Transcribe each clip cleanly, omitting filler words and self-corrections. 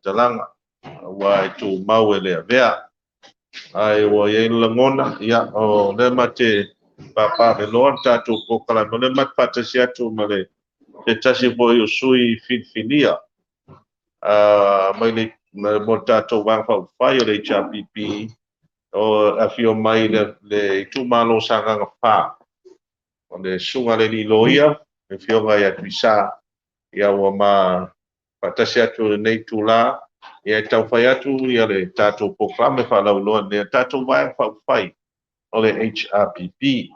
faamatalaga, aua e tumau e le avea. Ae ua i ai le lagona, ia, o lea ma te papaaveloa le tatou polokalame, o lea ma te faatasi atu ma le se tasi foi o sui filifilia mai le mo le tatou Vaega Faaupufai o le HRPP, o afio mai le itumalo o Sagaga 4, o le Susuga i le alii Loia, le Afioga ia Tuisa, ia ua ma faatasi atu i lenei itula, ia e taumafai atu le tatou polokalame faalauiloa lenei a le tatou Vaega Faaupufai o le HRPP.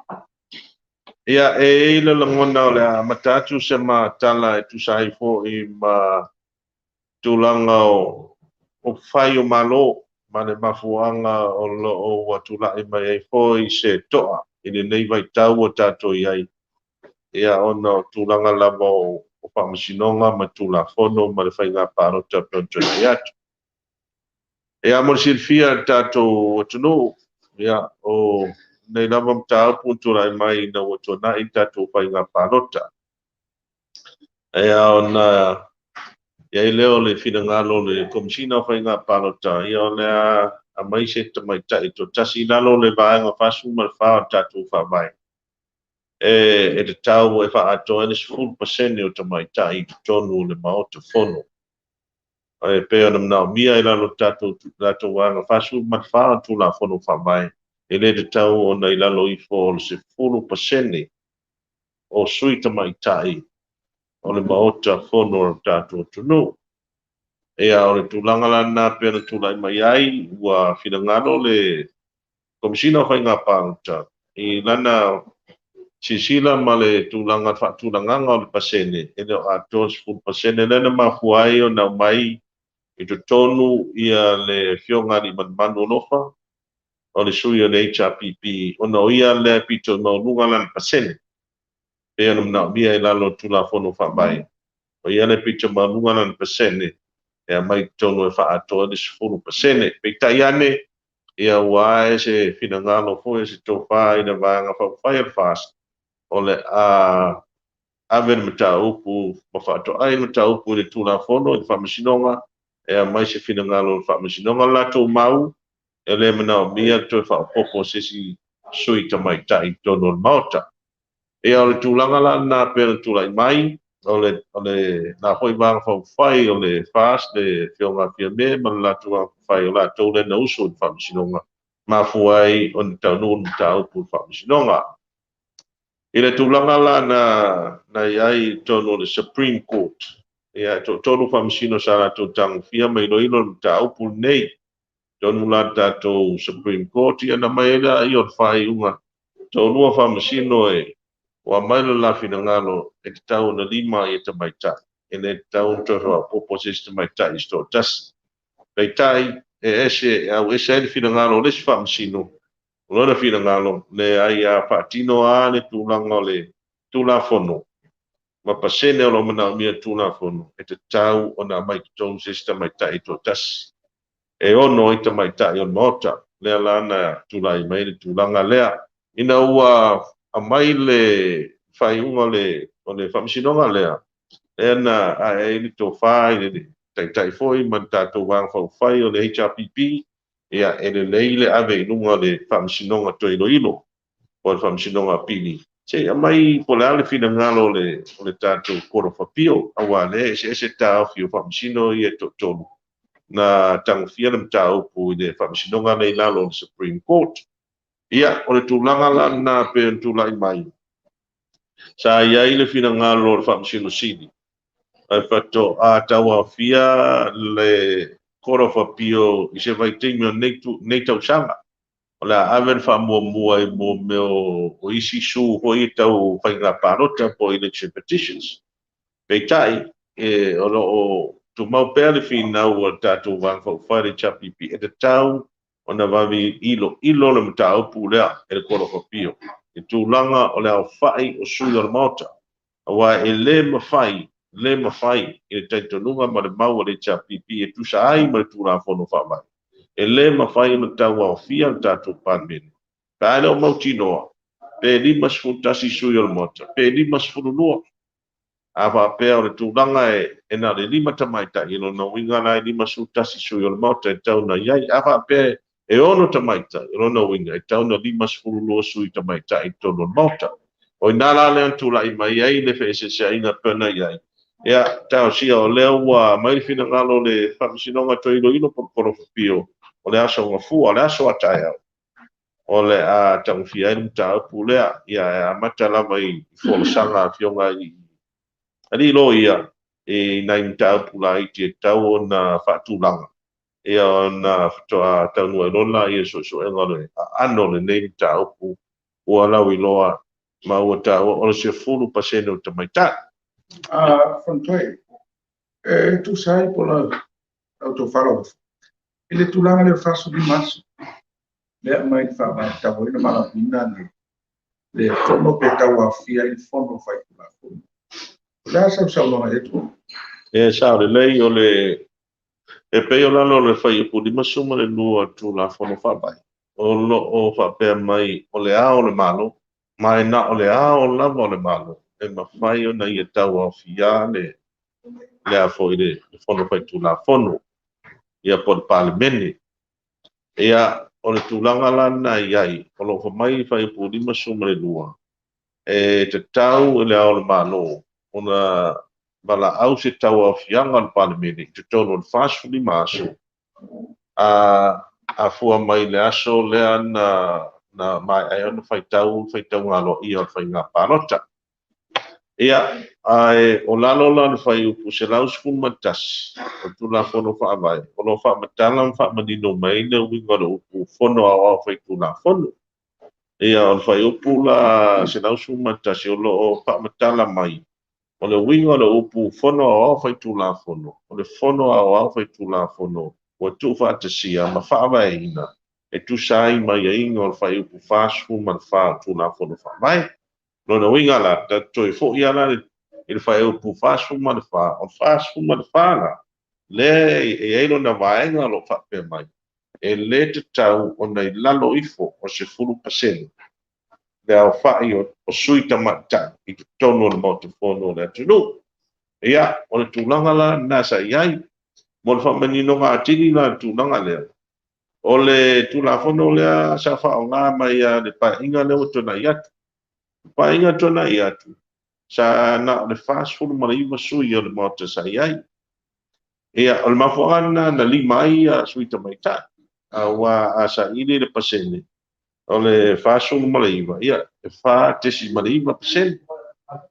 Ia, e i ai le lagona o le a amata atu se ma tala e tusa ai foi ma tulaga o upufai o Malo ma le mafuaaga o lo o ua tulai mai ai foi se toa i lenei vaitau ua tatou i ai, ia ona o tulaga lava o faamasinoga ma Tulafono ma le faiga palota e pei ona tulai atu. Ia mo le silafia e le tatou atunuu, ia o lenei lava mataupu ua tulai mai ina ua tuanai le tatou faiga palota. E ao ona i ai lea o le finagalo o le Komesina o Faiga Palota, ia o le a aumai se tamaitai toatasi i lalo o le Vaega 44 o le tatou Faavae, e tatau e faaatoa ai le 10% o tamaitai i totonu o le Maota Fono. E pei ona manaomia i lalo o le tatou Vaega 44 o le Tulafono Faavae, e le tatau ona i lalo ifo o le 10% o sui tamaitai o le Maota Fono o le tatou atunuu. Ia, o le tulaga la lena pei ona tulai mai ai, ua finagalo le Komesina o Faiga Palota i lana silasila ma le tulaga faatulagaga o le pasene, e le o atoa le 10%. Lea na mafua ai ona aumai i totonu ia le Afioga ia Aliimalemanu Alofa, o le sui o le HRPP, ona o ia lea e pito i maualuga lana pasene, pei ona manaomia i lalo o le Tulafono Faavae. O ia lea e pito maualuga lana pasene e aumai i totonu e faaatoa ai le 10%. Peitai ane, ia ua ae se finagalo foi, se tofa i le Vaega Faaupufai a le FAST, o le a ave le mataupu ma faatoai le mataupu i le Tulafono i le Faamasinoga, e aumai se finagalo o le Faamasinoga. O le latou mau, e le manaomia le toe faaopoopo o se isi sui tamaitai i totonu o le Maota. Ia, o le tulaga la lena pei ona tulai mai, o le la foi Vaega Faaupufai o le FAST, le Afioga ia Fiame ma le latou Vaega Faaupufai, o latou lea na usu i le Faamasinoga, mafua ai ona taunuu le mataupu i le Faamasinoga. I le tulaga la na i ai i totonu o le Supreme Court, ia, e toatolu faamasino sa latou tagofia ma iloilo le mataupu lenei. Totonu la le tatou Supreme Court, ia na aumai ai lea o le faaiuga, toalua faamasino e ua aumai le la finagalo e tatau ona 5 ia tamaitai, e le tatau ona toe faaopoopo se isi tamaitai i se toatasi. Peitai, e ese, e auese ai le finagalo o le isi faamasino, o lona finagalo, leai, a faatino lava le tulaga o le Tulafono ma pasene o lo o manaomia e le Tulafono, e tatau ona aumai i totonu se isi tamaitai e toatasi, e 6 ai tamaitai o le Maota. Lea la na tulai mai le tulaga lea. Ina ua aumai le faaiuga o le Faamasinoga lea, lea na ae ai le tofa i le Taitai foi ma le tatou Vaega Faaupufai o le HRPP, ia, e lelei le ave i luga o le Faamasinoga toe iloilo, po o le Faamasinoga Apili, se i aumai po o le a le finagalo o le tatou Court of Appeal, aua o lea e eseese taofi o faamasino ia e toatolu na tagofia le mataupu i le Faamasinoga lea i lalo o le Supreme Court. Ia, o le tulaga la lena pei ona tulai mai, sa i ai le finagalo o le Faamasino Sili, ae faatoa tauaofia le Court of Appeal i se vaitaimi o lenei tausaga. O le a ave le faamuamua i mea o isi issue foi tau faiga palota po o election petitions. Peitai, o lo o tumau pea le finau a le tatou Vaega Faaupufai le HRPP, e tatau ona vave iloilo le mataupu lea e le Court of Appeal, i tulaga o le aofai o sui o le Maota. Aua e le mafai, le mafai i le talitonuga ma le mau a le HRPP e tusa ai ma le Tulafono Faavae, e le mafai ona tauaofia le tatou Palemene pe a le o mautinoa pe 51 sui o le Maota, pe 52. A faapea o le tulaga e na o le 5 tamaitai, lona uiga la e 51 sui o le Maota e tatau ona i ai. A faapea e 6 tamaitai, lona uiga e tatau ona 52 sui tamaitai i totonu o le Maota. O ina la lea na tulai mai ai le feeseeseaiga e pei ona i ai. Ia, talosia o lea ua mai le finagalo o le Faamasinoga toe iloilo po o le Kolofapio o le aso Gafua, o le aso a taeao, o le a tagofia ai le mataupu lea. Ia, e amata lava i folasaga a Afioga i alii loia i nai mataupu laiti e tatau ona faatulaga, ia ona faatoa taunuu ai loa lea i suesuega o le aano o lenei mataupu ua lauiloa ma ua taua o le 10% o tamaitai. Fonotoe, e tusa ai po o lau tofa i le tulaga lea o le 45 aso, lea e aumai i le Faavae talu ai ona valaauina le Fono pe tauaofia ai le Fono Faitulafono. O le a sau saunoaga i lea tulaga? E sao lelei, o le e pei o lalo o le Fuaiupu 52 o le Tulafono Faavae, o lo o faapea mai o le ao o le Malo, ma e na o le ao lava o le Malo e mafai ona ia tauaofia le a foi le Fono Faitulafono, ia po o le Palemene. Ia, o le tulaga la lena e i ai, o lo o fai mai le Fuaiupu 52, e tatau i le ao o le Malo ona valaau se tauaofiaga o le Palemene i totonu o le 45 aso, a fua mai le aso lea na maea ai ona faitau faitauga aloaia o le faiga palota. Ia, ae o lalo la o le Fuaiupu 111 o le Tulafono Faavae, o lo o faamatala ma faamanino mai le uiga o le upu Fono Aoao Faitulafono. Ia, o le Fuaiupu la 111 o lo o faamatala mai o le uiga o le upu Fono Aoao Faitulafono, o le Fono Aoao Faitulafono ua tuufaatasia ma faavaeina e tusa ai ma aiaiga o le Fuaiupu 44 o le Tulafono Faavae. Lona uiga la, tatou toe foi lava i le Fuaiupu 44, o le 44 la, lea e i ai lona vaega o lo o faapea mai, e le tatau ona i lalo ifo o 10% le aofai o sui tamaitai i totonu o le Maota Fono o le atunuu. Ia, o le tulaga la lena sa i ai. Mo le faamaninoga atili la le tulaga lea, o le Tulafono lea sa faaaoga mai le Paeaiga lea ua tuanai atu. O le Paeaiga tuanai atu, sa na o le 49 sui o le Maota sa i ai. Ia, o le mafuaaga lena na 5 ai sui tamaitai, aua a saili le pasene, o le 49, ia, e 4.9%.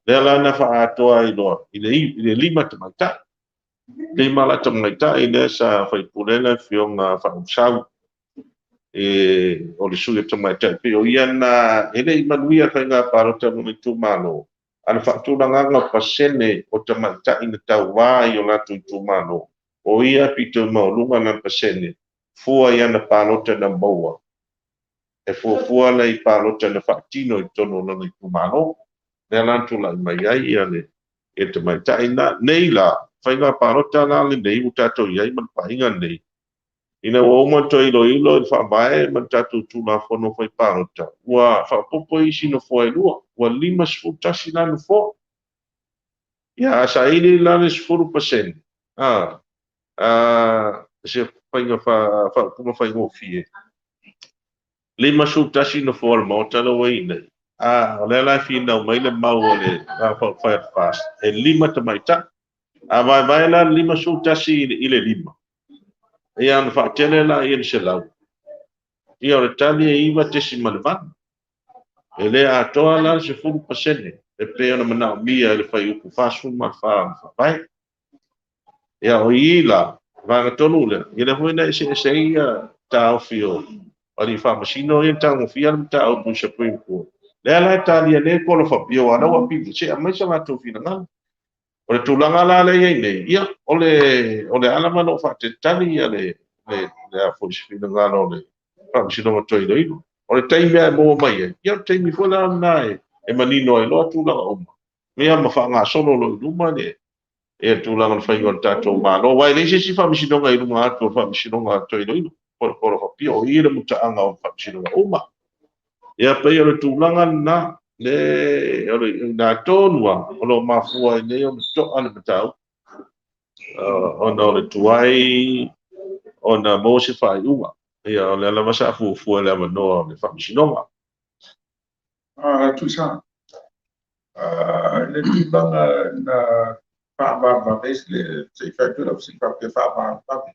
Lea la na faaatoa ai loa i le 5 tamaitai. 5 la tamaitai lea sa faipule le Afioga Faausau, o le sui o tamaitai. Pei o ia na, e le i manuia faiga palota i lona itumalo, a le faatulagaga o pasene o tamaitai na tauvā i o latou itumalo, o ia pito maualuga lana pasene, fua i ana palota na maua, e fuafua la i palota na faatino i totonu o lona itumalo. Lea la na tulai mai ai ia le tamaitai na. Nei la, faiga palota la lenei ua tatou i ai ma le paeaiga lenei, ina ua uma ona toe iloilo i le Faavae ma le tatou Tulafono Fai Palota, ua faaopoopo isi nofoa e 2, ua 51 la nofoa. Ia, a saili la le 10%, se faiga faaupuga faigofie, 51 nofoa o le Maota la ua i nei. O lea la e finau mai le mau o le Faaupufai a le FAST, e 5 tamaitai. A vaevae la le 51 i le 5, ia ona faatele la i le 100. Ia o le tali e 9.8. E le atoa la le 10% e pei ona manaomia e le Fuaiupu 44 o le Faavae. Ia o i la, vaega tonu lea, ia lea foi na eseese ai ia taofi o alii faamasino ia tagofia le mataupu i Supreme Court. Lea la e talia nei Kolofapio, a la ua pili, se aumai se latou finagalo. O le tulaga la lea e i ai nei, ia, o le ala ma lou faatetali ia le a foi se finagalo o le Faamasinoga toe iloilo. O le taimi e maua mai ai, ia o le taimi foi la lena e manino ai loa tulaga uma, ia ma faagasolo loa i luma le tulaga o le faiga o le tatou Malo. Aua e leai se isi faamasinoga i luga atu o le Faamasinoga toe iloilo, po o le Kolofapio, o i le mutaaga o faamasinoga uma. Ia pei o le tulaga lena, Le o le ina tonu lava o lo o mafua ai nei ona to'a le mataupu, ona o le tuai ona maua se faaiuga. Ia, o lea lava sa fuafua i le avanoa o le Faamasinoga. Tuisa, le tulaga na faavavevave le se i fai atu lau fesili faapea faavavevave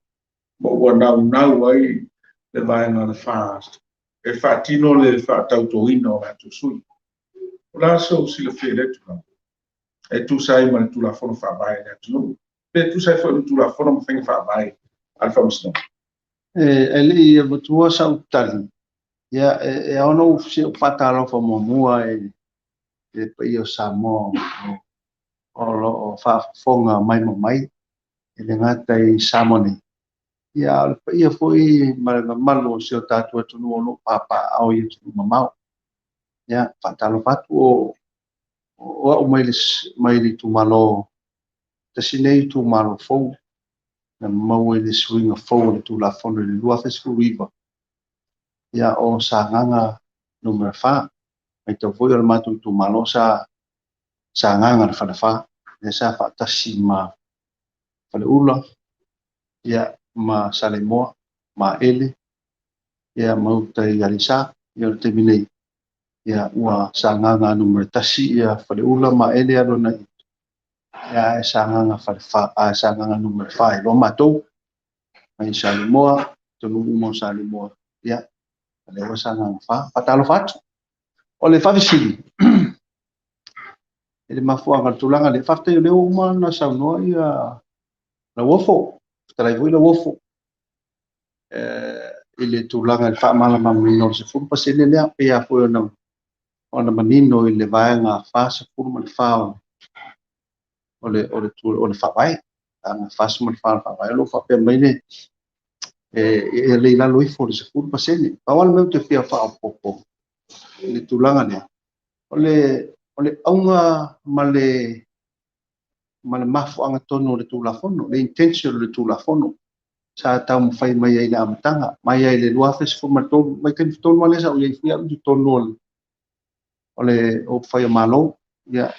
ma ua naunau ai le vaega a le FAST e faatino le faatautoina o latou sui. O le a sou silafia i lea tulaga e tusa ai ma le Tulafono Faavae a le atunuu, pe tusa ai foi ma Tulafono ma faiga faavae a le Faamasinoga? E le i avatua sau tali, ia, e ao ona ou faatalofa muamua i le paia o Samoa o lo o faafofoga mai ma mai, e le gata i Samoa nei, ia, a o le paia foi ma le mamalu o si o tatou atunuu o lo o papaaao i atunuu mamao. Ia, faatalofa atu o au mai le itumalo, tasi nei itumalo fou, na maua i le suiga fou o le Tulafono i le 2019, ia, o Sagaga Nu.4. Matau foi o le matou itumalo sa Sagaga le Falefa, lea sa faatasi ma Faleula, ia, ma Saleimoa, ma Ele, ia, ma uta i Aleisa. Ia, o le taimi nei, ia, ua Sagaga Nu.1, ia, Faleula ma Ele alu agai, ia, e Sagaga Falefa, a Sagaga Nu.4 e loa matou, mai Saleimoa, tonu uma o Saleimoa, ia, lea ua Sagaga 4. Faatalofa atu. O le faafesili, i le mafuaaga o le tulaga lea, faafetai o lea ua uma ona saunoa ia Lauofo, fetalai foi Lauofo, i le tulaga i le faamalamalamaina o le 10% lea, pei lava foi ona manino i le vaega 44 o le Faavae. Vaega 44 o le Faavae, o lo o faapea mai le e le i lalo ifo o le 10%. Pau lava le mea ou te fia faaopoopo i le tulaga lea, o le auga ma le mafuaaga tonu o le Tulafono, le intention o le Tulafono, sa taumafai mai ai i le amataga, mai ai i le 2013, mai taimi tonu lava lea sa ou i ai foi au i totonu o le upufai o Malo, ia,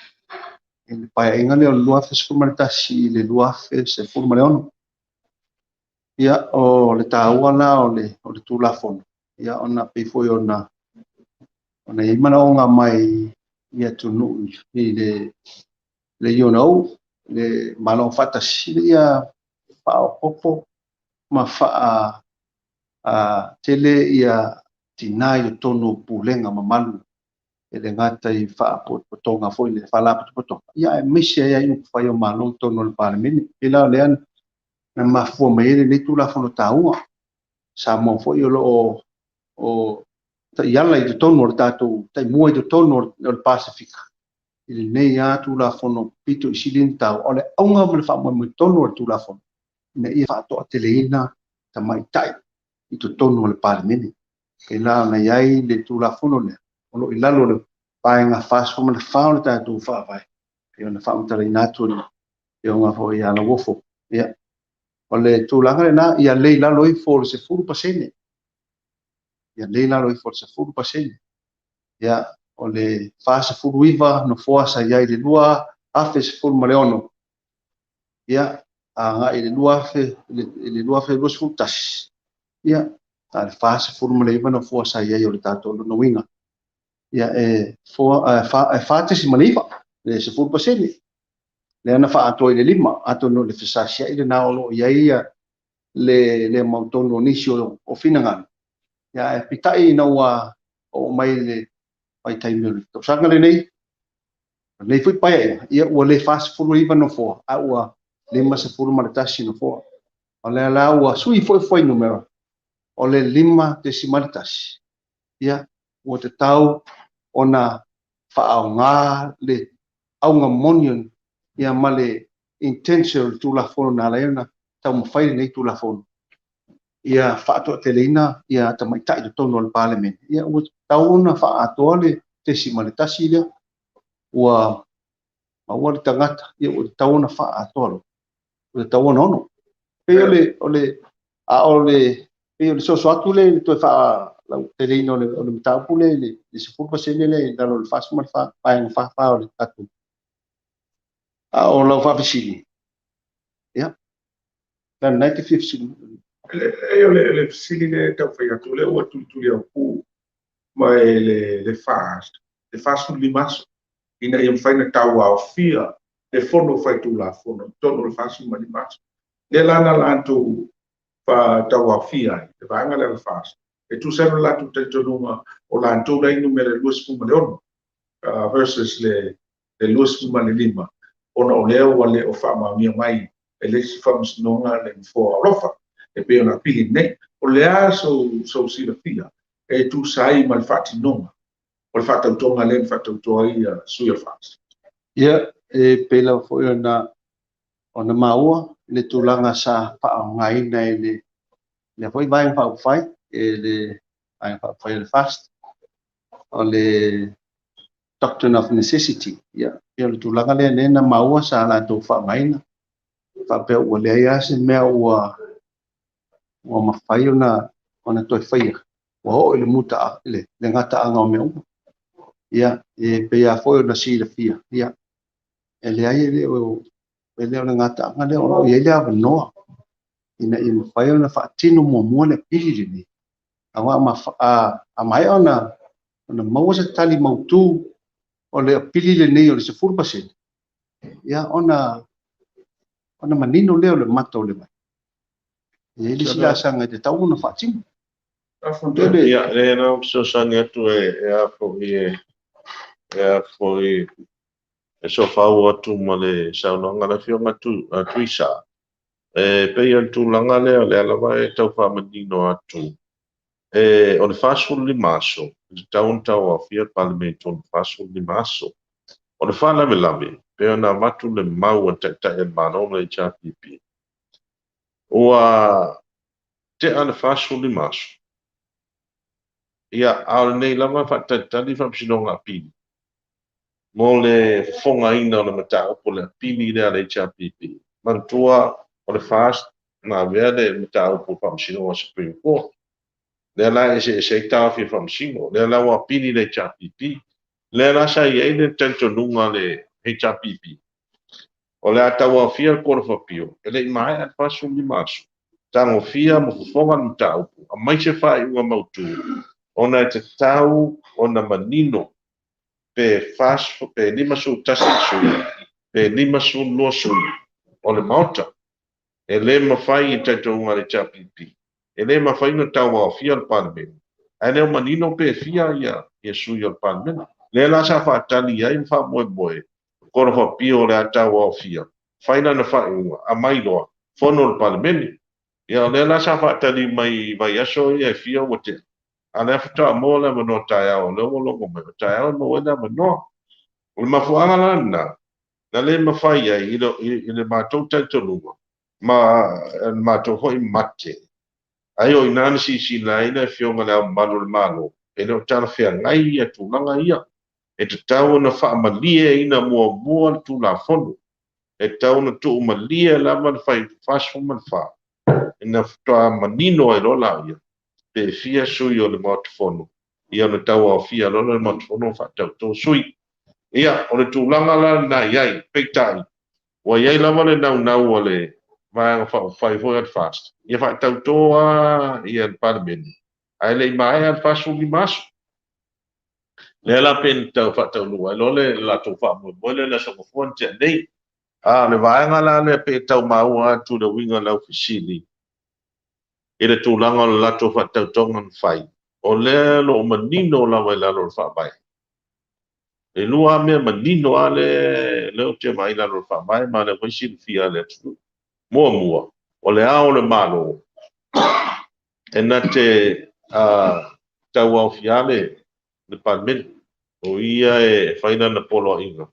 i le paeaiga lea o le 2011 i le 2016. Ia, o le taua la o le Tulafono, ia, ona pei foi ona i ai manaoga mai i atunuu i le UNO, le Malo Faatasi, ia faaopoopo ma tele ia tina i totonu o pulega mamalu, e le gata i faapotopotoga foi le faalapotopotoga, ia, aemaise ai ai upufai o Malo i totonu o le Palemene. E la o lea na mafua mai ai lenei Tulafono taua. Samoa foi o lo o taiala i totonu o le tatou taimua i totonu o le Pasefika i lenei lava Tulafono pito i sili ona taua. O le auga ma le faamoemoe tonu o le Tulafono, ina ia faatoateleina tamaitai i totonu o le Palemene. E la ona i ai le Tulafono lea, o lo o i lalo o le vaega 44 o le tatou Faavae, e ona faamatalaina atu le afioga foi ia Lauofo. Ia, o le tulaga lena, ia le i lalo ifo o le 10%. Ia le i lalo ifo o le 10%. Ia, o le 49 nofoa sa i ai i le 2016, ia, agai i le 2021, ia, a le 49 nofoa sa i ai o le tatou lona uiga. Ia, e 4.9, le 10%. Lea na faaatoa i le 5, atonu o le fesasiai lena o lo o i ai le mautonu o nisi o finagalo. Ia, e peitai ina ua oo mai le vaitaimi o le tausaga lenei, lenei foi paeaiga, ia, ua le 49 nofoa, a ua 51 nofoa. O lea la ua sui foi fuainumera, o le 5.1, ia, ua tatau ona faaaoga le auga moni, ia, ma le intention o le Tulafono na ala ai ona taumafai lenei Tulafono, ia faatoateleina ia tamaitai totonu o le Palemene. Ia, ua tatau ona faaatoa le 0.1 lea, ua maua le tagata, ia, ua tatau ona faaatoa loa, ua tatau ona ono. Pei o le soso atu le toe lauteleina o le mataupu lea i le 10% lea i lalo o le 44 vaega 44 o le tatou. A o lau faafesili, ia, le lena e te fia fesili. E o le fesili le taufai atu, lea ua tulituli au pu mai le FAST, le 45 aso, ina ia mafai ona tauaofia le Fono Faitulafono i totonu o le 45 aso. Lea la na latou tauaofia ai le vaega lea o le FAST, e tusa ai ma le latou talitonuga o latou la e numera 26 versus le 25, ona o lea ua le o faamaonia mai e le isi faamasinoga le nofoa o Alofa, e pei ona apili nei. O le a sou silafia e tusa ai ma le faatinoga o le faatautoga lea na faatauto ai sui o le FAST? Ia, e pei lava foi ona maua le tulaga sa faaaogaina e lea foi Vaega Faaupufai, e le Vaega Faaupufai o le FAST, o le doctrine of necessity. Ia, o le tulaga lea na maua sa latou faaaogaina, faapea ua leai lava se mea ua mafai ona toe faia, ua oo i le muta le gataaga o mea uma. Ia, e pei lava foi ona silafia, ia, e leai, e le o le gataaga lea, o lo o i ai le avanoa ina ia mafai ona faatino muamua le apili lenei. Aua a maea ona maua se tali mautu o le apili lenei o le 10%, ia, ona manino lea o le mata o le vai. E i ai le isi laasaga e tatau ona faatino. Ia, le na fesoasoani atu e a foi e sofau atu ma le saunoaga a le Afioga a Tuisa. E pei o le tulaga lea o lea lava e tau faamanino atu. O le 45 aso, e tatau ona tauaofia le Palemene i totonu o le 45 aso. O le faalavelave, pei ona avatu le mau a le Taitai o le Malo ma le HRPP, ua tea le 45 aso. Ia, a o lenei lava faatalitali faamasinoga apili mo le fofogaina o le mataupu o le apili lea a le HRPP. Manatua o le FAST na avea le mataupu faamasinoga Supreme Court. Lea la e eseese ai taofi o faamasino. Lea la ua apili le HRPP. Lea la sa i ai le talitonuga a le HRPP. O le a tauaofia le Court of Appeal, e le i maea le 45 aso. Tagofia ma fofoga le mataupu, aumai se faaiuga mautu, ona e tatau ona manino pe 51 sui, pe 52 sui o le Maota. E le mafai i talitonuga a le HRPP, e le mafai ona tauaofia le Palemene, ae le o manino pe fia ia sui o le Palemene. Lea la sa faatali ai ma faamoemoe, Court of Appeal o le a tauaofia, fai lana faaiuga, aumai loa, fono le Palemene. Ia, o lea la sa faatali mai vaiaso ia e fia ua tea. A lea faatoa maua le avanoa taeao, o lea ua logo mai, o taeao e maua ai le avanoa. O le mafuaaga la lena, na le mafai ai i le matou talitonuga, ma le matou foi mate, ai o ina na sisila ai le Afioga i le Ao Mamalu o le Malo, e le o talafeagai ia tulaga ia. E tatau ona faamalieina muamua le Tulafono. E tatau ona tuumalie lava le fai 44, ina faatoa manino ai loa laia, pe fia sui o le Maota Fono, ia ona tauaofia loa le Maota Fono faatauto sui. Ia, o le tulaga la lena i ai, peitai, ua i ai lava le naunau o le Vaega Faaupufai foi o le FAST, ia faatauto lava ia le Palemene, ae le i maea le 45 aso. Lea la pe tau faataunuu ai loa le latou faamoemoe lea le aso Gafua na tea nei. A o le vaega la lea pe tau maua atu le uiga o lau fesili i le tulaga o le latou faatautoga na fai, o lea o lo o manino lava i lalo o le faavae. E lua lava mea manino lava lea ou te vaai i lalo o le faavae, ma o lea foi silafia e le atunuu. Muamua, o le Ao o le Malo, e na te tauaofia le Palemene, o ia e fai lana poloaiga,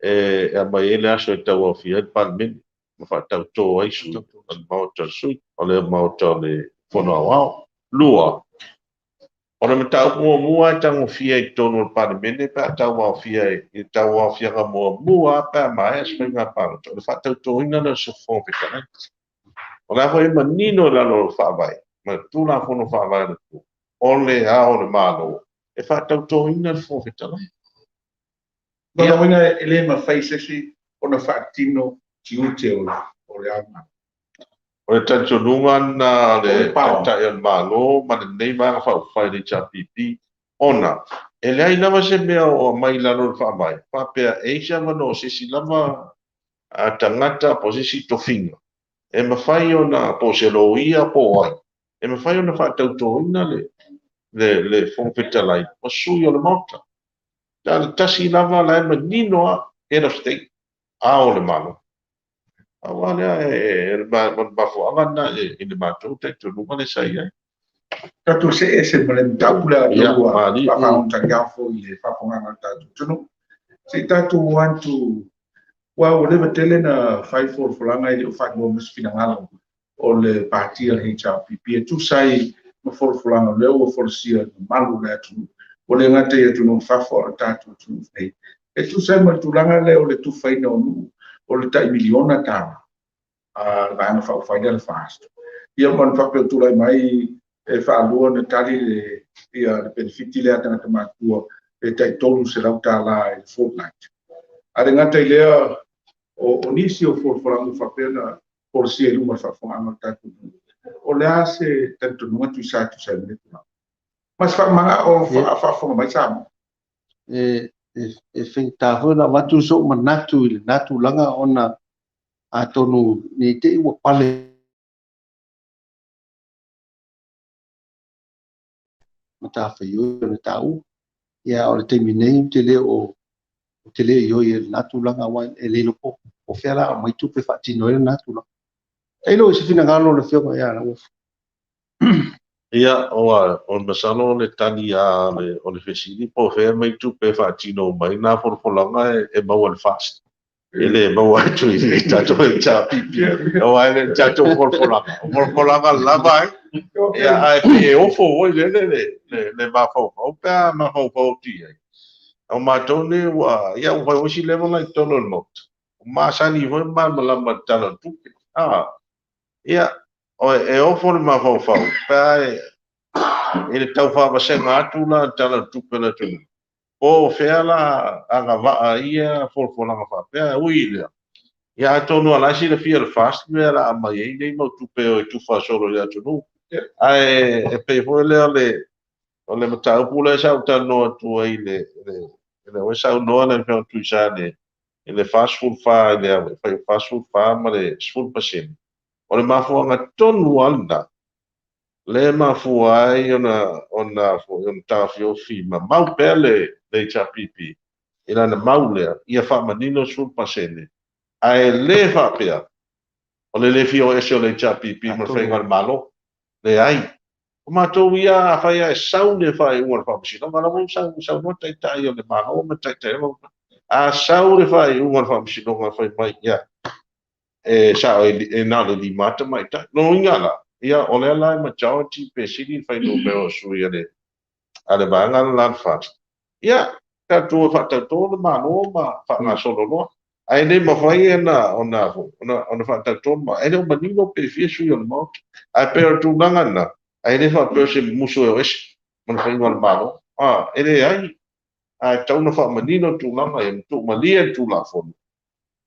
e aumai ai le aso e tauaofia ai le Palemene, ma faatauto ai sui o le Maota o le Maota o le Fono Aoao. Lua, o le mataupu muamua e tagofia i totonu o le Palemene pe a tauaofia i le tauaofiaga muamua pe a maea se faiga palota, o le faatautoina lea o se Fofoga Fetalai. O le a foi manino i lalo o le faavae, ma le Tulafono Faavae o le atunuu, o le Ao o le Malo e faatautoina le Fofoga Fetalai. Lona uiga e le mafai e se isi ona faatino tiute o le Ao o le Malo. O le talitonuga lena o le Taitai o le Malo ma lenei Vaega Faaupufai o le HRPP, ona e leai lava se mea o aumai i lalo o le Faavae faapea e i ai se avanoa o se isi lava tagata po o se isi tofiga e mafai ona, po o se loia po o ai, e mafai ona faatautoina le Fofoga Fetalai ma sui o le Maota. Na o le tasi lava, o la e manino lava, Head of State, Ao o le Malo. Pau lava lea, o le mafuaaga lena i le matou talitonuga lea sa i ai. Tatou see ese ma le mataupu lea ua faafagogotagiao foi i le faafofogaaga a le tatou atunuu. Se i tatou o atu, aua ua leva tele na fai folafolaga e le o faailoa mai se finagalo o le Pati a le HRPP e tusa ai ma folafolaga o lea ua folasia i le mamalu o le atunuu. Ua le gata i atunuu i fafo a o le tatou atunuu nei. E tusa ai ma le tulaga lea o le tufaina o nuu o le tai $1 miliona a le Vaega Faaupufai lea o le FAST. Ia ma le faapea o tulai mai e faalua ona tali le penefiti lea a tagata matutua e tai $300 i le fortnight. Ae le gata i lea, o nisi o folafolaga ua faapea ona folasia i luma o le faafofogaaga a le tatou atunuu. O le a se talitonuga Tuisa e tusa ai ma lea tulaga? Ma se faamagalo o faafofoga mai Samoa. E faigata foi ona avatu sou manatu i lena tulaga ona atonu ne i te i ua pale matafaioi ona taua. Ia, o le taimi nei ou te le o ioe i lena tulaga, aua e le iloa po o fea la aumai tupe e faatino ai lena tulaga. Tailo i se finagalo o le Afioga ia Lauofo. Ia, o le masalo o le tali lava o le fesili po o fea e aumai tupe e faatino uma ai na folafolaga e maua e le FAST. E le maua atu i le tatou HRPP, aua e le o ni tatou folafolaga, o folafolaga lava ai. Ia, ae pei e ofo foi lele le mafaufau pe a mafaufau atu i ai. O matou nei ua, ia ua fai foi si leva ona i totonu o le Maota, ua masani foi ma malamalama i le Tala o le Tupe. Ia, e ofo le mafaufau pe a i le tau faavasega atu la le Tala o le Tupe a le atunuu, po o fea la agavaa ai ia folafolaga faapea. Ui i lea, ia atonu o la e silafia e le FAST mea o le a aumai ai nei mau tupe e o e tufa solo i le atunuu. Ae e pei foi lea o le mataupu lea sa ou talanoa atu ai i le lea saunoa le Afioga Tuisa i le 44 i le fai 44 ma le 10%. O le mafuaaga tonu lava lena lea e mafua ai ona taofiofi ma mau pea le HRPP i lana mau lea ia faamanino 10%, ae le faapea o le le fia o ese o le HRPP ma le faiga o le Malo. Leai. O matou ia, afai lava e sau le faaiuga o le Faamasinoga, la ua saunoa Taitai o le Malo ma Taitai o le A sau le faaiuga o le Faamasinoga fai mai, ia, e sao e na o le 5 tamaitai. Lona uiga la, ia, o lea la e majority pe sili le fuainumera o sui a le vaega le la FAST. Ia, tatou o e faatauto le Malo ma faagasolo loa. Ae le mafai ona faatauto le Malo. E le o manino pe fia sui o le Maota. Ae pei o le tulaga lena, ae le faapea o se musu e o ese ma le faiga o le Malo. E leai. Ae tatau ona faamanino tulaga ia, ma tuumalie le Tulafono.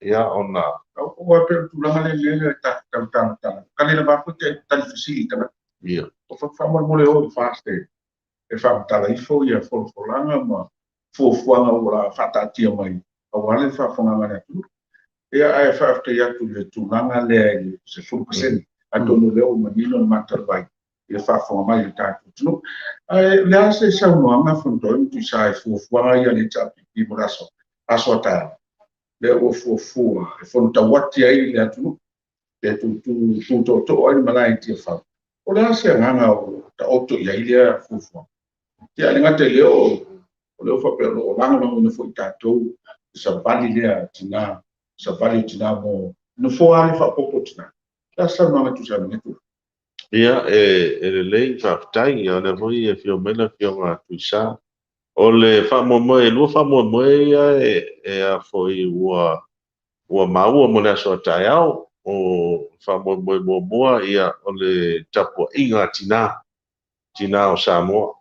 Ia, ona Ua pei o le tulaga lea le tau talatala. Ka le lava foi te tali fesili tagata. Ia. O faamolemole o i FAST e faamatala ifo ia folafolaga ma fuafuaga ua la faataatia mai aua le faafofogaaga a le atunuu. Ia, ae faafetai atu i le tulaga lea i le 10%. Atonu o lea ua manino le mata o le vai i le faafofoga mai o le tatou atunuu. Ae o le a se saunoaga Fonotoe ma Tuisa i fuafuaga ia a le HRPP mo le aso a taeao? Lea ua fuafua e fono tauati ai le atunuu, e tutu tootoo ai le malae i Tiafau. O le a se agaga o taoto i ai lea fuafuaga? Ia, e le gata i lea, o lea faapea o lo o lagolagoina foi tatou savali lea tina, savali o tina mo nofoa lea faaopoopo o tina. O le a se saunoaga tusa ai ma lea tulaga? Ia, e lelei, faafetai. Ia, o lea foi e afio mai le Afioga Tuisa. O le faamoemoe, e lua faamoemoe ia e a foi ua maua mo le aso a taeao. O faamoemoe muamua, ia, o le tapuaiga a tina. tinā o Samoa.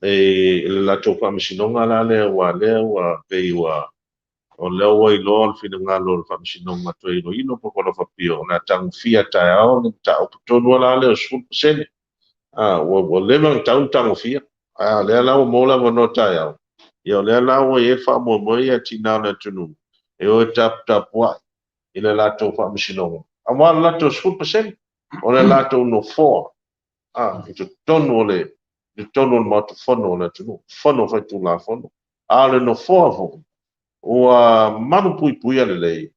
E le latou faamasinoga la lea ua lea ua pei ua o lea ua iloa le finagalo o le faamasinoga toe iloilo po o le faapio o le a tagofia taeao le mataupu tonu la lea o 10%. Ua leva ona tatau ona tagofia, a o lea la ua maua le avanoa taeao, ia o lea la ua i ai le faamoemoe ia tinā o le atunuu e o e taputapuai i le latou faamasinoga, aua o le latou 10% o le latou nofoa i totonu o le Maota Fono o le atunuu, Fono Faitulafono. A o le nofoa foi ua malupuipuia lelei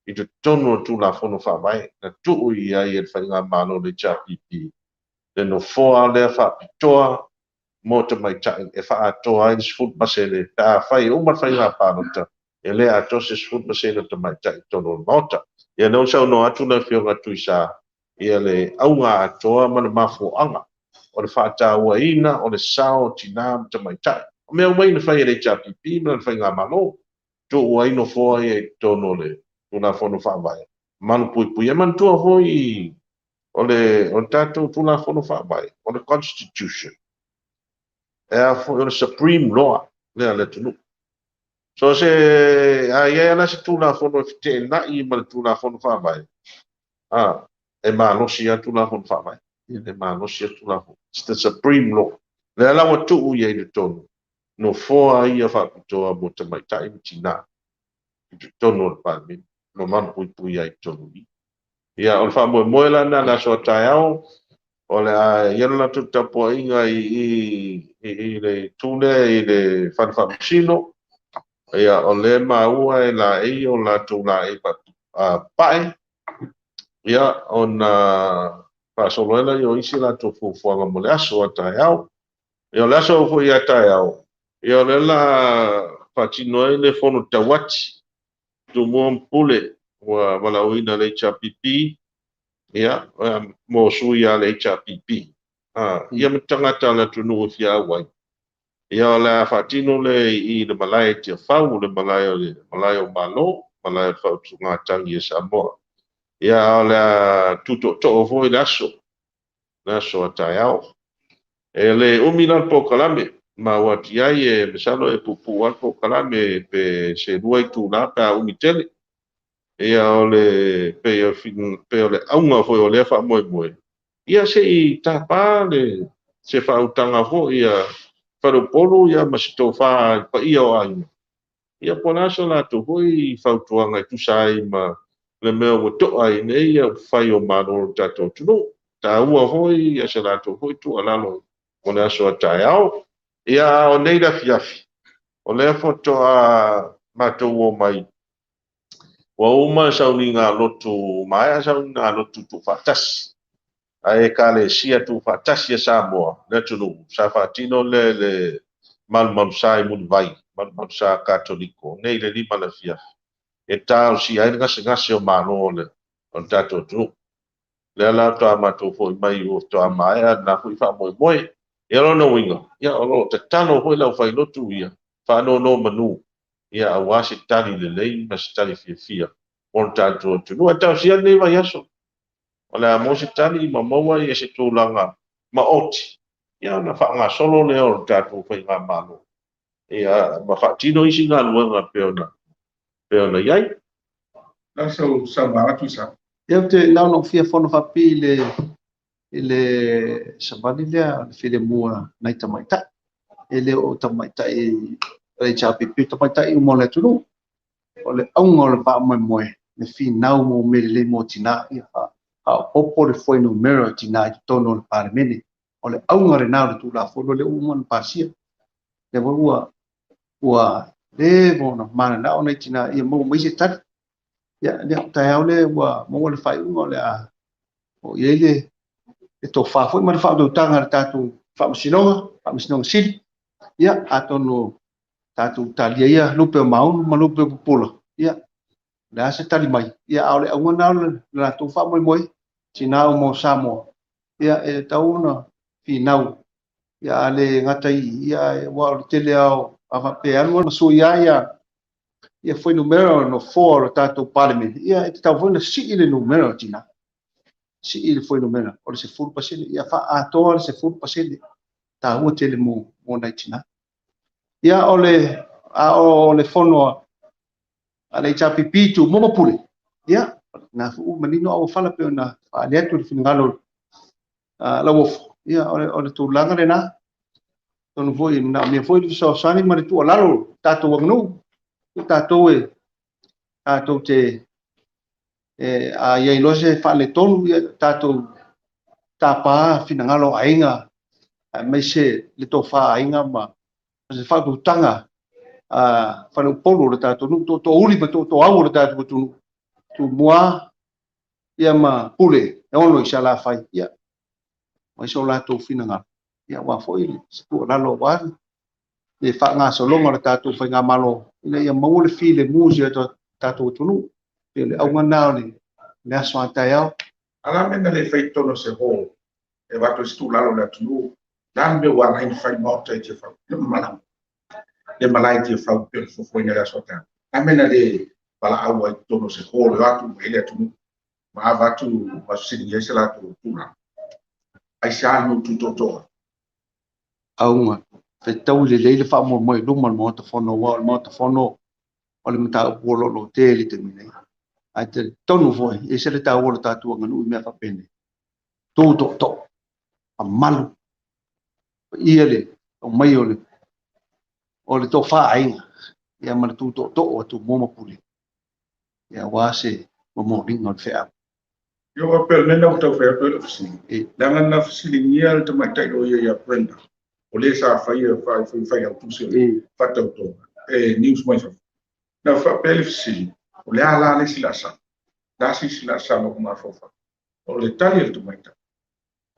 i totonu o le Tulafono Faavae na tuu i ai e le Faigamalo a le HRPP le nofoa lea faapitoa mo tamaitai e faaatoa ai le 10% pe afai e uma le faiga palota e le atoa se 10% o tamaitai i totonu o le Maota. Ia lea ua saunoa atu le Afioga Tuisa, ia le auga atoa ma le mafuaaga o le faatauaina o le sao o tina ma tamaitai. O mea uma ia na fai e le HRPP ma le Faigamalo, tuu ai nofoa ia i totonu o le Tulafono Faavae, malupuipuia. E manatua foi o le tatou Tulafono Faavae, o le Constitution, e a foi o le Supreme Law lea a le atunuu. So se a i ai la se Tulafono e feteenai ma le Tulafono Faavae, e malosi lava le Tulafono Faavae. E malosi lava le Tulafono. It's the Supreme Law. Lea la ua tuu i ai i totonu, nofoa ia faapitoa mo tamaitai ma tinā i totonu o le Palemene, ma malupuipuia ai i totonu i i. Ia, o le faamoemoe la lena i le aso a taeao, o le a i ai le latou tapuaiga i le itu lea i le Fale Faamasino. Ia, o lea e maua e laei o latou laei papae, ia, ona faasolo ai lea o isi latou fuafuaga mo le aso a taeao. Ia, o le aso foi a taeao, ia o lea la faatino ai le fono tauati, Tumua ma Pule, ua valaauina e le HRPP, ia, mo sui a le HRPP, ia ma tagata o le atunuu e fia auai. Ia, o le a faatino le i le malae i Tiafau, le malae o le malae o Malo, malae o le Faautugatagi a Samoa. Ia, o le a tutootoo foi le aso a taeao. E le umi la le polokalame, ma ua ati ai e masalo e puupuu lava le polokalame pe se 2 itula pe a umi tele. Ia o le pei o le auga foi o lea faamoemoe, ia se i tapa le se faautaga foi a Faleupolu ia ma se tofa i paia o aiga. Ia po o le a se latou foi fautuaga e tusa ai ma le mea ua to'a ai nei ia upufai o Malo o le tatou atunuu. Taua foi ia se latou foi tuualalo mo le aso a taeao. Ia, o nei le afiafi, o lea faatoa matou o mai, ua uma sauniga lotu, maea sauniga lotu tuufaatasi, a Ekalesia tuufaatasi a Samoa, le atunuu, sa faatino le le malumalusa i Mulivai, malumalusa Katoliko, nei le 5 le afiafi, e talosia ai le gasegase o Malo o le tatou atunuu. Lea la faatoa matou foi mai ua faatoa maea lena foi faamoemoe. Ia lona uiga, ia o lo o tatalo foi le aufailotu ia, faanonomanu, ia aua se tali lelei ma se tali fiafia mo le tatou atunuu. Ae talosia lenei vaiaso, o le a maua se tali ma maua ia se tulaga maoti, ia ona faagasolo lea o le tatou Faigamalo, ia ma faatino isi galuega pei ona i ai. La sau saunoaga Tuisa. Ia, ou te na ona ou fia fono faapipii i le savali lea, le filemu a nai tamaitai. E le o tamaitai o le HRPP, tamaitai uma o le atunuu. O le auga o le faamoemoe, le finau mo mea lelei mo tinā, ia faaopoopo le fuainumera o tinā i totonu o le Palemene. O le auga lena o le Tulafono lea ua uma ona pasia. Lea foi ua leva ona mananao nai tinā ia maua mai se tali. Ia, lea taeao lea ua maua le faaiuga o le a o i ai le tofa foi ma le faautautaga a le tatou Faamasinoga Sili. Ia, atonu tatou talia ia lupe o maunu ma lupe o pupula, ia, o le a se tali mai. Ia, a o le auga lena o le latou faamoemoe, tinā uma o Samoa, ia, e tatau ona finau, ia, a le gata i i, ia, aua o le tele lava o, a faapea e alu ma suia ia fuainumera o nofoa o le tatou Palemene, ia, e tatau foi ona sii le numera o tinā. Sii le fuainumera o le 10%, ia faaatoa le 10%, taua tele mo nai tinā. Ia o le a o le fono a le HRPP Tumua ma Pule, ia na fu manino au fala pe ona faali atu le finagalo Lauofo, ia o le tulaga lena. Tonu foi na mea foi le fesoasoani ma le tuualalo tatou aganuu, tatou e tatou te a iai loa se faaletonu, ia tatou tapa finagalo o aiga, aemaise le tofa aiga ma se faautautaga faleupolu o le tatou nuu, tootoouli ma tootooau o le tatou atunuu, Tumua ia ma Pule e ono i Salafai, ia mai so latou finagalo, ia aua foi se tuualalo aua le faagasologa o le tatou faigamalo ina ia maua le filemu o si o tatou atunuu. E le auga na o le aso a taeao. Ala me na le fai tonu se ho e vato se tuualalo le atunuu, la me ua nai fai maota i te fau le mala le malai te fau pe fofoina le aso ta. La me na le pala au ai tonu se ho le atu e le atunuu ma avatu ma sili ai se latou tulaga. Ai sa no tu toto. Auga fetaui lelei le faamoemoe i luma o le Maota Fono, aua o le Maota Fono o le mataupu o lo o tele taimi nei. Ae talitonu foi, e ese le taua o le tatou aganuu i mea faapenei. Tu tootoo, mamalu, paia le aumai o le tofa aiga, ia ma le tu tootoo a Tumua ma Pule, ia aua se momoliga o le feau. Yo a pe le na tau fai atu le fesili. Leaga na fesiligia le tamaitai loia ia Brenda. O le sa fai fai fai fai au tusi o le faatautoga. E news mai fafo. Na faapea le fesili, o le a la le isi laasaga. La sisi laasaga o mafaufau. O le tali a le tamaitai,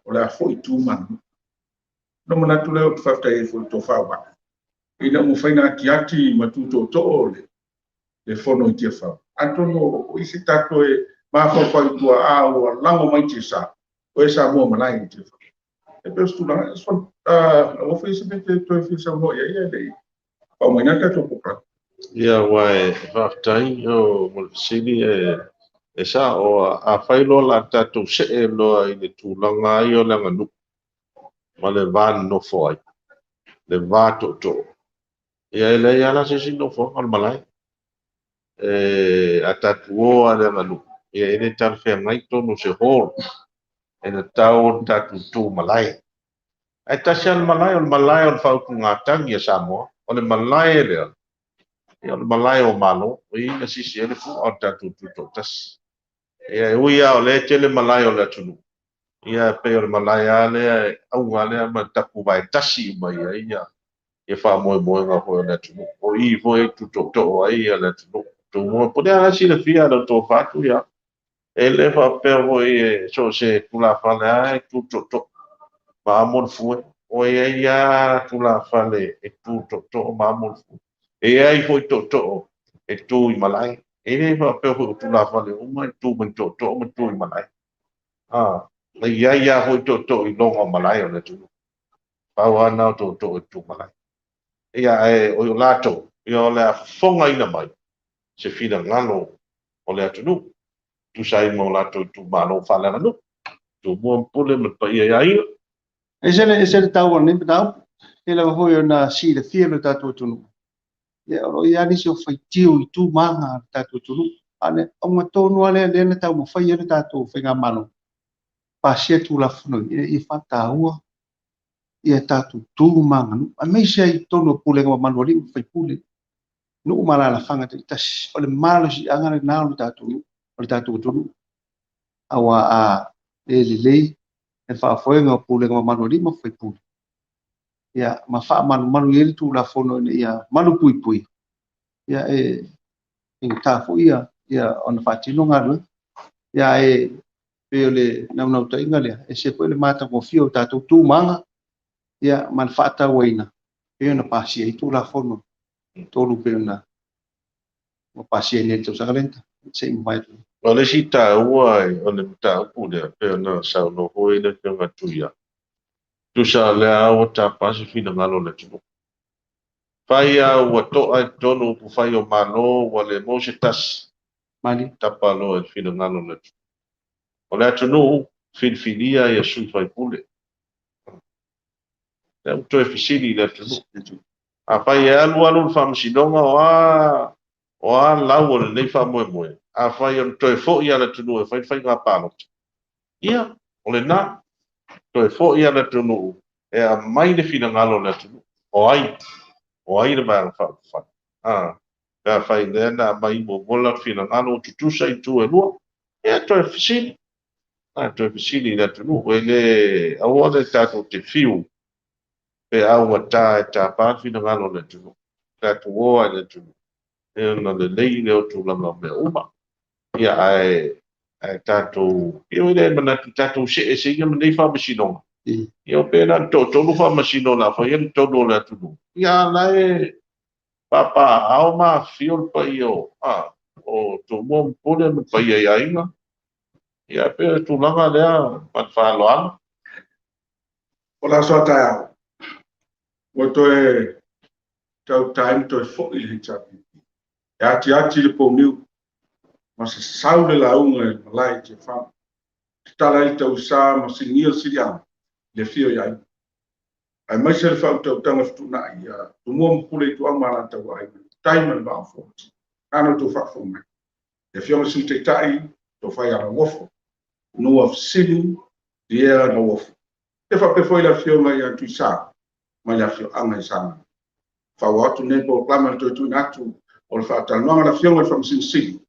o le a foi tu manu. No manatu lea ou te faafetai ai foi i le tofa ua. Ina ua mafai ona atiati ma tu tootoo le fono i Tiafau. Atonu o isi tatou e mafaufau i tua a ua lago mai tiasa, o e Samoa malae i Tiafau. E pei o se tulaga, ua fai se mea te toe fia saunoa i ai e le i faaumaina le tatou polokalame. Ia, aua e faafetai o mo le fesili e sa o a fai loa la tatou see loa i le tulaga ai o le aganuu ma le va nonofo ai, le va tootoo. Ia e leai lava la se isi nofoaga o le malae. E a tatou o lava i le aganuu, ia e le talafeagai tonu o se hall e tatau ona tatou tu malae. Ae tasi lava le malae, o le malae o le faautugatagi a Samoa. O le malae lea, ia o le malae o Malo, o i na sisi ai le fua o le tatou tutoatasi. Ia e ui lava o lea e tele malae o le atunuu, ia pei o le malae lava lea, e auga lea ma tapuvae tasi uma i ai ia faamoemoega foi o le atunuu. O i foi e tutootoo ai le atunuu. Tumua, po o le a silafia lau tofa atu ia. E le faapea foi e so o se tulafale lava e tutootoo ma amo le fue. O e ai lava tulafale e tutootoo ma amo le fue. E ai foi tootoo e tu i malae. E le faapea foi o tulafale uma e tu mai tootoo ma tu i malae. E i ai lava foi tootoo i loga o malae o le atunuu. Pau lava na o tootoo e tu malae. Ia ae o latou, ia o le a fofogaina mai se finagalo o le atunuu. Tusa ai ma o latou itumalo faaleaganuu. Tumua ma Pule ma le paia ia aiga. Ese le taua o lenei mataupu, e lava foi ona silafia le tatou atunuu. Ia o lo o i ai nisi o faitio i tu ma aga a le tatou atunuu. A o le auga tonu lava lea na taumafai ai le tatou faigamalo, pasia Tulafono ina ia faataua ia tatou tu ma aganuu, aemaise ai i totonu o pulega mamalu a alii ma faipule, nuu ma alaalafaga taitasi. O le malosiaga lena o le tatou nuu, o le tatou atunuu. Aua a le lelei le faafoega o pulega mamalu a alii ma faipule, ia ma faamalumalu i ai le Tulafono ina ia malupuipui, ia e faigata foi ia ona faatino galuega. Ia e pei o le naunautaiga lea, ese foi le matagofie o tatou tu ma aga, ia ma le faatauaina pei ona pasia ai Tulafono tolu pei ona ua pasia nei i le tausaga lea se i mavae atu. O le isi taua o le mataupu lea, pei ona saunoa foi le Afioga Tuia, tusa lea ua tapa se finagalo o le atunuu. Fai lava ua to'a i totonu upufai o Malo, ua le maua se tasi, Mali. Tapa loa i le finagalo o le atunuu. O le atunuu filifilia ia sui faipule. Lea ua toe fesili i le atunuu. Afai e alu alu le faamasinoga o a o a lau o lenei faamoemoe, afai o le toe foi a le atunuu e fai le faiga palota, ia, o lena, toe foi a le atunuu e aumai le finagalo o le atunuu. O ai? O ai le Vaega Faaupufai? A, pe afai lea na aumai muamua le latou finagalo ua tutusa itu e lua, ia toe fesili. A, toe fesili i le atunuu. E le aua le tatou te fiu pe augata e tapa le finagalo o le atunuu. Tatou o lava i le atunuu, e ona lelei lea o tulaga o mea uma. Ia, ae tatou, ia e le manatu tatou see ese ia ma nei faamasinoga. Ia pe na o le toatolu faamasino o le a faia le tonu o le atunuu. Ia a la e papaaao ma afifio le paia o, a, o Tumua ma Pule ma le paia i aiga. Ia pei o le tulaga lea ma le faaaloalo. O le aso a taeao, ua toe tautai ma toe foi le HRPP. E atiati le pouniu ma sasau le lauga i le malae i Tiafau. Tatala ai le tauisa ma sigia le siliaga i le afio i aiga. Aemaise le faautautaga fetuunai ia Tumua ma Pule Ituau ma Alataua Aiga, Tai ma le Vaa o Fonoti. Nana outou faafofoga mai. Le Afioga i le Sui Taitai, Tofa ia Lauofo, Nua Fesili, Lia Lauofo. E faapea foi le Afioga ia Tuisa mai le afioaga i Sagaga. Faaauau atu lenei polokalame i le toe tuuina atu o le faatalanoaga a le Afioga i le Faamasino Sili,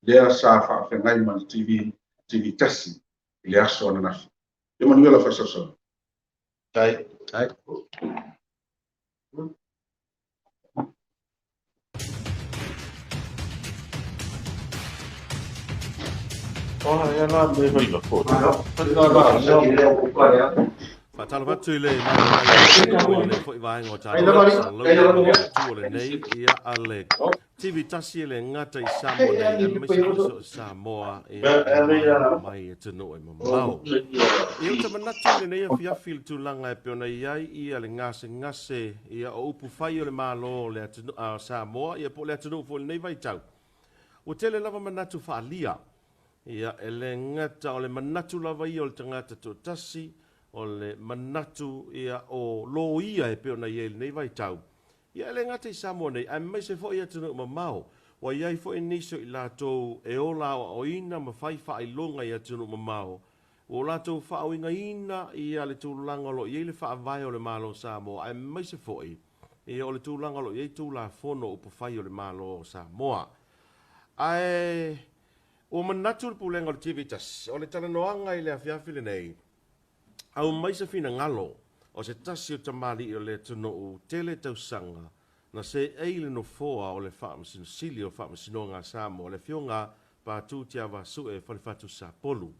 lea sa faafeagai ma le TV, TV tasi i le aso ananafi. Ia manuia lau faasausauga. Tai. Tai. Oh, ia la me vai la ko. Faatalofa atu i le matou le foi vaega o tatou o lenei ia a le TV tasi e le gata i Samoa nei aemaise foi so o Samoa ia mai atunuu e mamao. Ia ou te manatu i lenei afiafi i le tulaga e pei ona i ai ia le gasegase ia o upu fai o le Malo o le atunuu a Samoa ia po o le atunuu foi i lenei vaitau. Ua tele lava manatu faaalia. Ia, e le gata o le manatu lava ia o le tagata toatasi, o le manatu ia o loia e pei ona i ai i lenei vaitau. Ia, e le gata i Samoa nei, aemaise foi i atunuu mamao. Ua i ai foi nisi o i latou e ola aoaoina ma fai faailoga i atunuu mamao, ua latou faauigaina ia le tulaga o lo o i ai le faavae o le Malo o Samoa, aemaise foi ia o le tulaga o lo o i ai Tulafono o upufai o le Malo o Samoa. Ae ua manatu le Pulega o le TV 1, o le talanoaga i le afiafi lenei, aumai se finagalo o se tasi o tamalii o le atunuu tele tausaga na seei i le nofoa o le Faamasino Sili o Faamasinoga a Samoa, le Afioga Patu Tiavasue Falefatu Sapolu.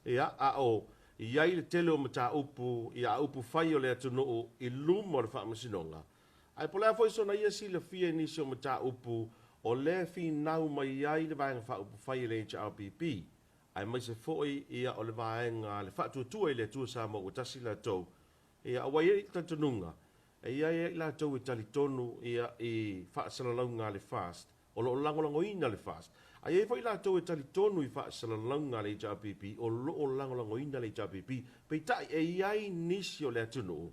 Ia, a o i ai le tele o mataupu ia a upufai o le atunuu i luma o le Faamasinoga, ae po o le a foi sona ia silafia i nisi o mataupu o lea e finau mai ai le Vaega Faaupufai a le HRPP, aemaise foi ia o le Vaega le Faatuatua i le Atua Samoa ua Tasi latou, ia ua i ai le talitonuga, e i ai i latou e talitonu ia i faasalalauga a le FAST, o lo o lagolagoina le FAST. Ae i ai foi latou e talitonu i faasalalauga a le HRPP, o lo o lagolagoina le HRPP. Peitai, e i ai nisi o le atunuu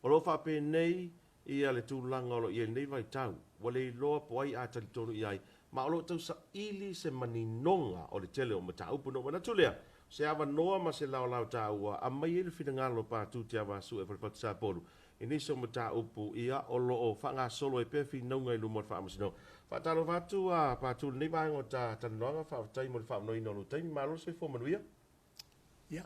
o lo o faapenei ia le tulaga o lo o i ai lenei vaitau, ua le iloa po o ai a talitonu i ai, ma o lo o tausaili se maninoga o le tele o mataupu. Ona ou manatu lea, o se avanoa ma se laolao taua, aumai ai le finagalo o Patu Tiavaasue Falefatu Sapolu i nisi o mataupu ia o lo o faagasolo ai pea finauga i luma o le Faamasinoga. Faatalofa atu a Patu i lenei vaega o ta talanoaga, faafetai mo le faaavanoaina o lou taimi. Malo le soifua manuia. Ia,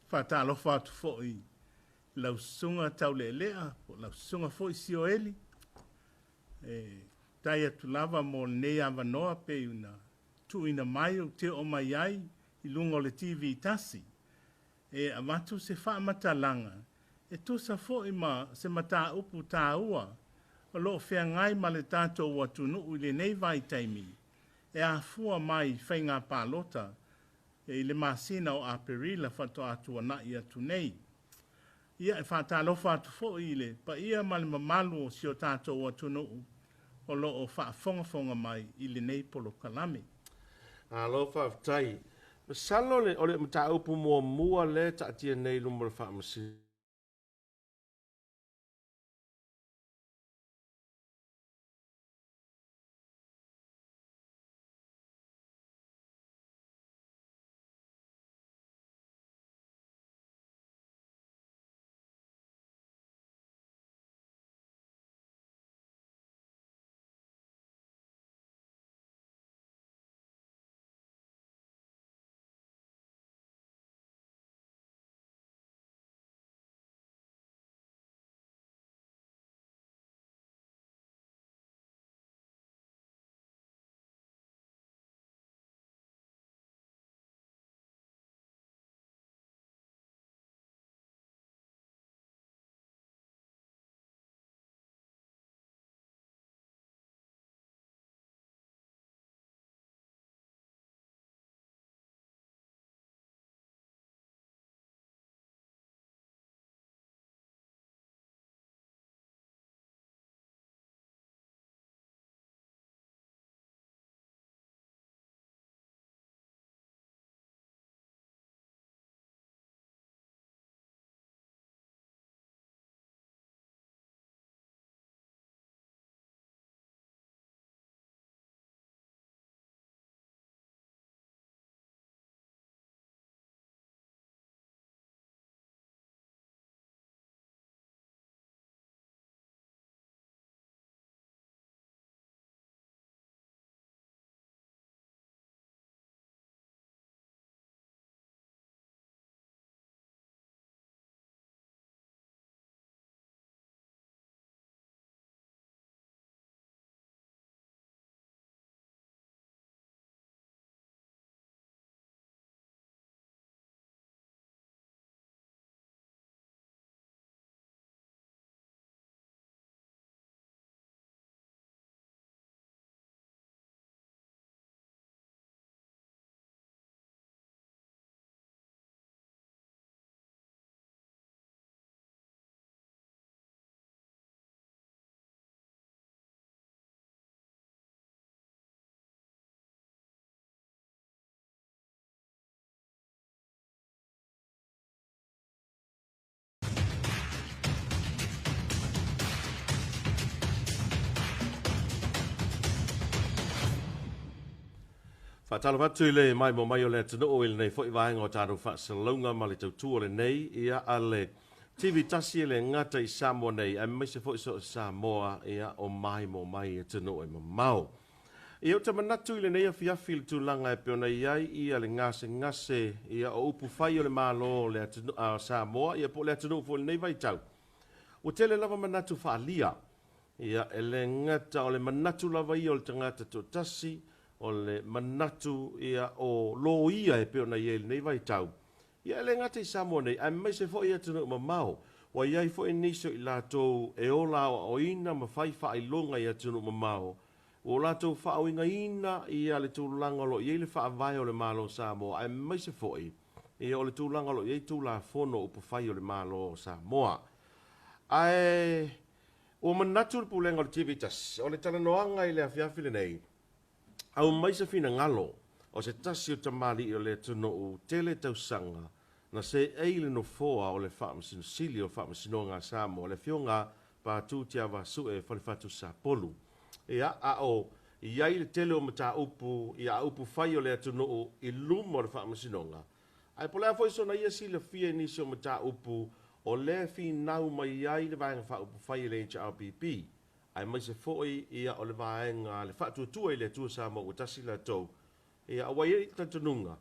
faatalofa atu foi i lau susuga Taulealea, po o lau susuga foi Sioeli. E tai atu lava mo lenei avanoa pei ona tuuina mai ou te oo mai ai i luga o le TV tasi e avatu se faamatalaga e tusa foi ma se mataupu taua o lo o feagai ma le tatou atunuu i lenei vaitaimi e afua mai i faiga palota i le masina o Aperila faatoa tuanai atu nei. Ia, e faatalofa atu foi i le paia ma le mamalu o si o tatou atunuu o lo o faafogafoga mai i lenei polokalame. Malo faafetai. Masalo le, o le mataupu muamua lea e taatia nei i luma o le Faamasinoga. Faatalofa atu i le maimoa mai o le atunuu i lenei foi vaega o tatou faasalalauga ma le tautua lenei ia a le TV tasi e le gata i Samoa nei aemaise foi so o se Samoa ia o maimoa mai i atunuu e mamao. Ia ou te manatu i lenei afiafi i le tulaga e pei ona i ai ia le gasegase ia o upu fai o le Malo o le atunuu a Samoa ia po o le atunuu foi i lenei vaitau. Ua tele lava manatu faaalia Ia, e le gata o le manatu lava ia o le tagata toatasi, o le manatu ia o loia e pei ona i ai i lenei vaitau. Ia, e le gata i Samoa nei, aemaise foi i atunuu mamao. Ua i ai foi nisi o i latou e ola aoaoina ma fai faailoga i atunuu mamao, ua latou faauigaina ia le tulaga o lo o i ai le Faavae o le Malo o Samoa, aemaise foi ia o le tulaga o lo o i ai Tulafono o Upufai o le Malo o Samoa. Ae Ua manatu le Pulega o le TV1, o le talanoaga i le afiafi lenei, aumai se finagalo o se tasi o tamalii o le atunuu tele tausaga na seei i le nofoa o le Faamasino Sili o Faamasinoga a Samoa, le Afioga Patu Tiavasue Falefatu Sapolu. Ia, a o i ai le tele o mataupu i a upu fai o le atunuu i luma o le Faamasinoga, Ae po o le a foi sona ia silafia i nisi o mataupu o lea e finau mai ai le Vaega Faaupufai a le HRPP, aemaise foi ia o le Vaega le Faatuatua i le Atua Samoa ua Tasi latou, ia ua i ai le talitonuga,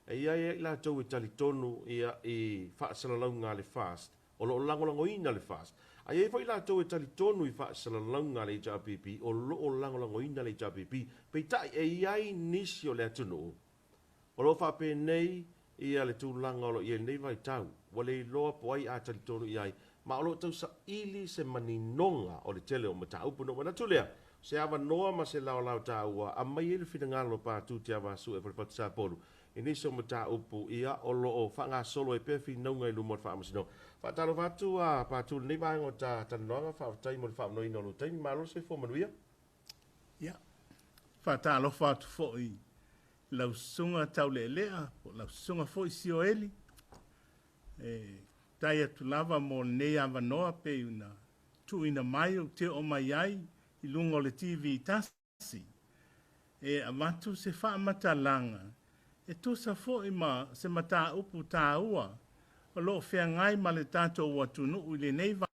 e i ai i latou e talitonu ia i faasalalauga a le FAST, o lo o lagolagoina le FAST. Ae i ai foi latou e talitonu i faasalalauga a le HRPP, o lo o lagolagoina le HRPP, peitai e i ai nisi o le atunuu O lo o faapenei ia le tulaga o lo o i ai lenei vaitau, ua le iloa po o ai a talitonu i ai, ma o lo o tausaili se maninoga o le tele o mataupu. Ona ou manatu lea, o se avanoa ma se laolao taua, aumai ai le finagalo o Patu Tiavasu e Falefatu Sapolu i nisi o mataupu ia o lo o faagasolo ai pea finauga i luma o le Faamasinoga. Faatalofa atu a Patu i lenei vaega o ta talanoaga, faafetai mo le faaavanoaina o lou taimi. Malo le soifua manuia. Ia, faatalofa atu foi lau susuga Taulealea po o lau susuga foi Sioeli. E tai atu lava mo lenei avanoa pei ona tuuina mai ou te oo mai ai i luga o le TV tasi e avatu se faamatalaga e tusa foi ma se mataupu taua o lo o feagai ma le tatou atunuu i lenei.